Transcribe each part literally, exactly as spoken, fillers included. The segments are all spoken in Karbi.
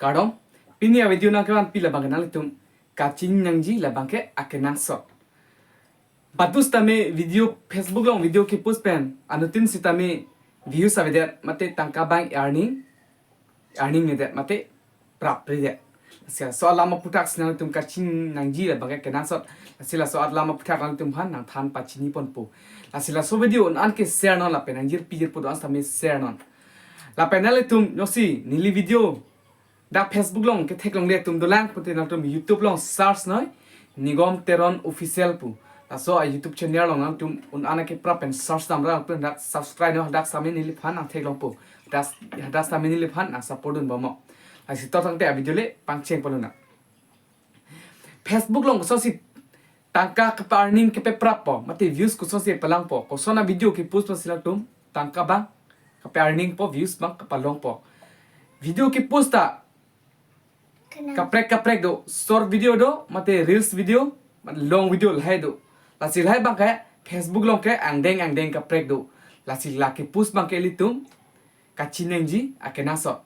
Kardom, pini a-video nangkevanpi labangke nanglitum kachini nangji labangke akenangsot. Badusetame video, Facebook along video kepost pen anuttin sitame views avedet mate tangka abang earning, earning nedet mate prappredet. Lasi laso alam aphuthak si nanglitum kachini nangji labangke akenangsot. Lasi laso alam aphuthak nanglitum aphan nangthan pachini ponpo. Lasi laso video un-an ke share non lapen nangjirpi jirpo do-an sitame share non. Lapen nanglitum jongsi neli video dak Facebook along ketheklongle atum dolang pulote nangtum YouTube along search noi, Nigom Teron Official pu. Laso a-YouTube channel along nangtum un-an akeprap pen search damra nangtum dak subscribe noi, dak sitame neliphan nangtheklongpo. Dak, dak sitame neliphan nangsupport dunbom. Lasi to tangte a-video le pangcheng ponlonang. Facebook along kosonsi tangka kepa-earning kepaprappo, mate views kosonsi palongpo, koson a-video kepost pensi latum tangka abang kepa-earningpo, views abang kepalongpo. Video kepost ta kaprek kaprek do, short video do, mate reels video, mate long video lahai do. Lasi lahai abangke Facebook along ke angdeng angdeng kaprek do. Lasi la kepost abangke ilitum kachini nangji akenangsot.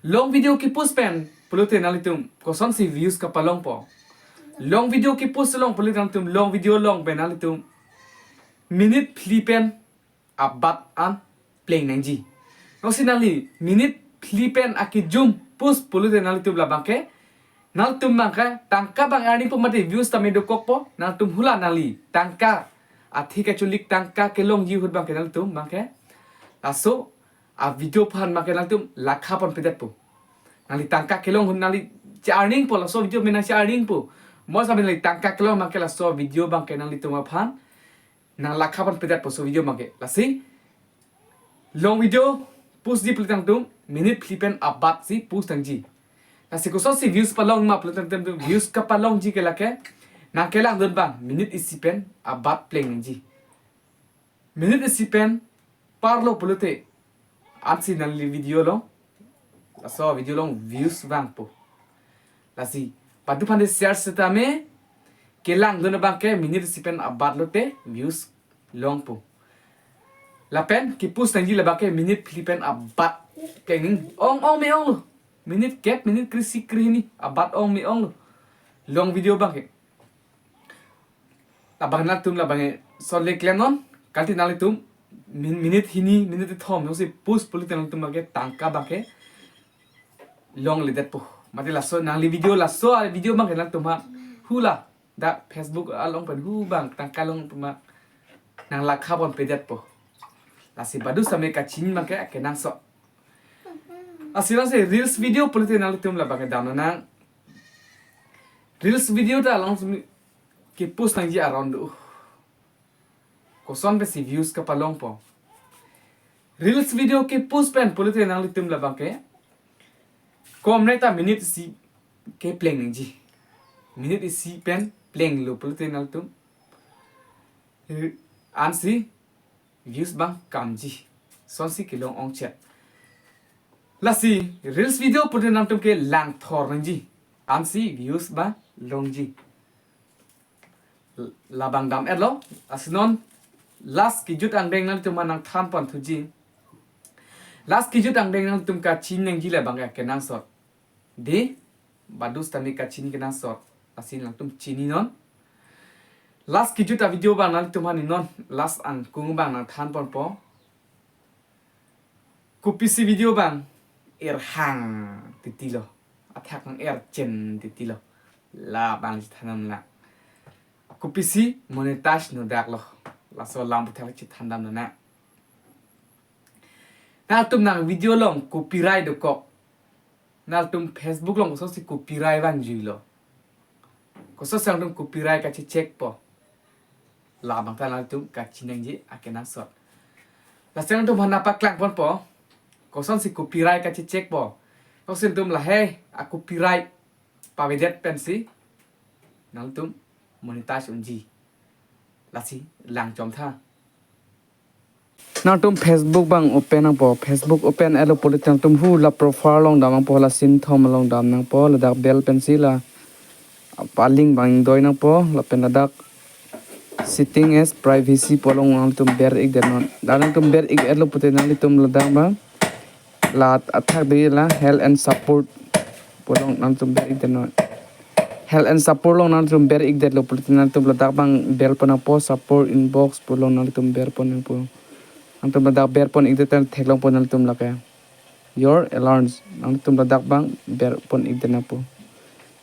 Long video kepost pen pulote nanglitum kosonsi views kepalongpo. Long video kepost along pulote nanglitum long video along pen nanglitum minute phli pen abat an pleng nangji. Jongsi nangli minute phli pen akejum post pulote nanglitum labangke, nanglitum abangke tangka abang earningpo mate views tame dokokpo, nanglitum hula nangli tangka, athi kacholik tangka kelongji ahut abangke nanglitum abangke laso a-video aphan abangke nanglitum lakha ponpedetpo. Nangli tangka kelong ahut nangli che-earningpo, laso video pen nang che-earningpo. Mo sitame nangli tangka kelong abangke laso video abangke nanglitum aphan nang lakha ponpedetpo laso video abangke. Lasi long video postji pulote nanglitum minute phli pen abat si post nangji. Lasi kosonsi views palongma pulote nanglitum views kepalongji ke lake nangkelangdun abang minute isi pen abat pleng nangji. Minute isi pen parlo pulote ansi nangli video along, laso video along views vangpo. Lasi patu aphan de share sitame kelangdun abangke minute isi pen abat lote views longpo. Lapen kepost nangji labangke minute phli pen abat kengning ong ong me onglo. Minute kep, minute kre-isi kre-hini abat ong me onglo. Long video abangke. Labang nangtum labang e son le klem non, kalite nanglitum min-, minute hini, minute kethom jongsi post pulote nangtum abangke tangka abangke longledetpo. Mate laso nangli video, laso a-video abangke nangtum ha hula dak Facebook along pen hu abang tangka long puma nang lakha ponpedetpo. Lasi badusetame kachini abangke akenangsot. Lasi lasi reels video pulote nanglitum labangke damnang. Reels video ta along sumi kepost nangji aron do. Koson pensi views kepalongpo. Reels video kepost pen pulote nanglitum labangke komre ta minute isi ke pleng nangji. Minute isi pen plenglo pulote nanglitum ansi views abang kamji. Sonsi kelong ongchet. Lasi reels video pulote nangtum ke langthor nangji. Ansi views abang longji. Labang dam-etlo. Lasi non last kejut angdeng nangtum nangthan ponthuji. Last kejut angdeng nangtum kachini nangji labangke akenangsot. De, badusetame kachini kenangsot. Lasi nangtum chini non. Last kejut a-video abang nangtum hani non. Last angkung abang nangthan ponpo. Kopisi video abang erhang titilo. Athak nang erchen titilo. Labang chethan damnang. Kopisi monetize nodaklo. Laso alam aphuthak chethan damnang. Nangtum nang video along copyright dokok. Nangtum Facebook along kosonsi copyright vangjuilo. Kosonsi nangtum copyright kachecheckpo. Labang ta nangtum kachini nangji akenangsot. Lasi nangtum hana paklang ponpo. Kosonsi copyright kachecheckpo. Kosonsi nangtum lahei a-copyright pavedet pensi nangtum monetize unji. Lasi lang chomtha. Nangtum Facebook abang open nangpo. Facebook open-etlo pulote nangtum hula profile along dam nangpo, la sinthom along dam nangpo, ladak bell pensi la paling abang ingdoi nangpo, lapen ladak setting as privacy pu along nangtum ber-ikdet non. Dak nangtum ber-ik-etlo pulote nanglitum ladak abang La athak de la help and support pu along nangtum ber-ikdet non. Help and support along nangtum ber-ikdetlo pulote nangtum ladak abang bell pon nangpo, support inbox pu along nangtum ber pon nangpo. Nangtum ladak ber pon-ikdet pen theklongpo nangtum lake. Your alarms. Nangtum ladak abang ber pon-ikdet nangpo.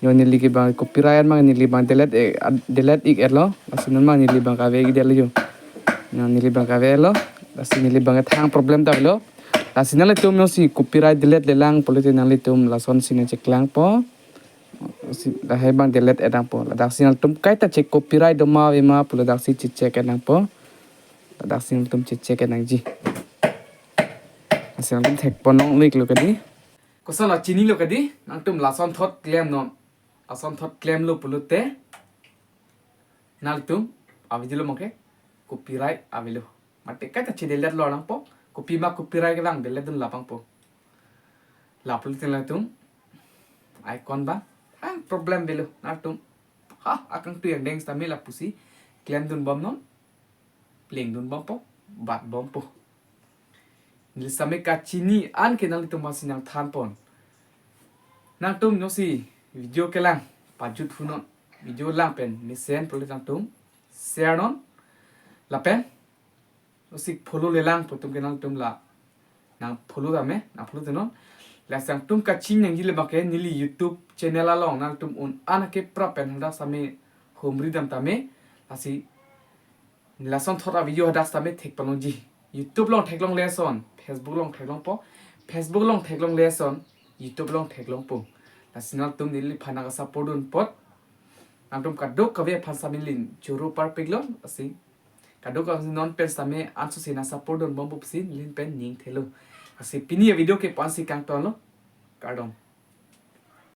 Yo neli ke abang copyright abang neli abang delete, eh, ad-, delete-iklo. Lasi non abang neli abang kave-ikdetlo yo. Yo neli abang kave-lo. Lasi neli abang thang problem ta lo. Lasi nanglitum yo si copyright delete-le lang pulote nanglitum lasonsi nangcheklangpo. Si lahai abang delete-et nangpo. Ladaksi nanglitum kaita che copyright doma ave ma pu ladaksi che-check-et nangpo. Ladaksi nanglitum che-check-et nangji. Lasi nanglitum thek pon longle-iklo kadi. Koson la chinilo kadi, nangtum lasonthot klem non. Lasonthot klemlo pulote nangtum avideo along ke copyright avelo. Mate kaita che-delete-lo nangpo. Kopima copyright kelang delete dun labang po. La pulote nangtum icon abang hang problem avelo nangtum. Ha, akangtui angdeng sitame lapusi klemdun bom non. Plengdun bompo, bat bompo. Neli sitame kachini an ke nanglitum aphansi nangthan pon. Nangtum yo si video kelang pajut hu non. Video lang pen mesen pulote nangtum share non. Lapen yo si follow-le lang pu atum ke nangtum la nang follow tame, nang follow-te non. Lasi nangtum kachini nangjile abang ke neli YouTube channel along nangtum un-an ke prap pen hadak sitame humri dam tame. Lasi lasonthot avideo hadak sitame thek pon longji. YouTube along theklongle ason Facebook along theklongpo. Facebook along theklongle ason YouTube along theklongpo. Lasi nangtum neliphan nang-support dun apot nangtum kadokave aphan sitame neli choro parpiklo. Lasi kadokave non pen sitame anso si nang-support dun bompo pusi neli pen ning thelo. Lasi pini avideo ke la-ansi kangtonlo. Kardom.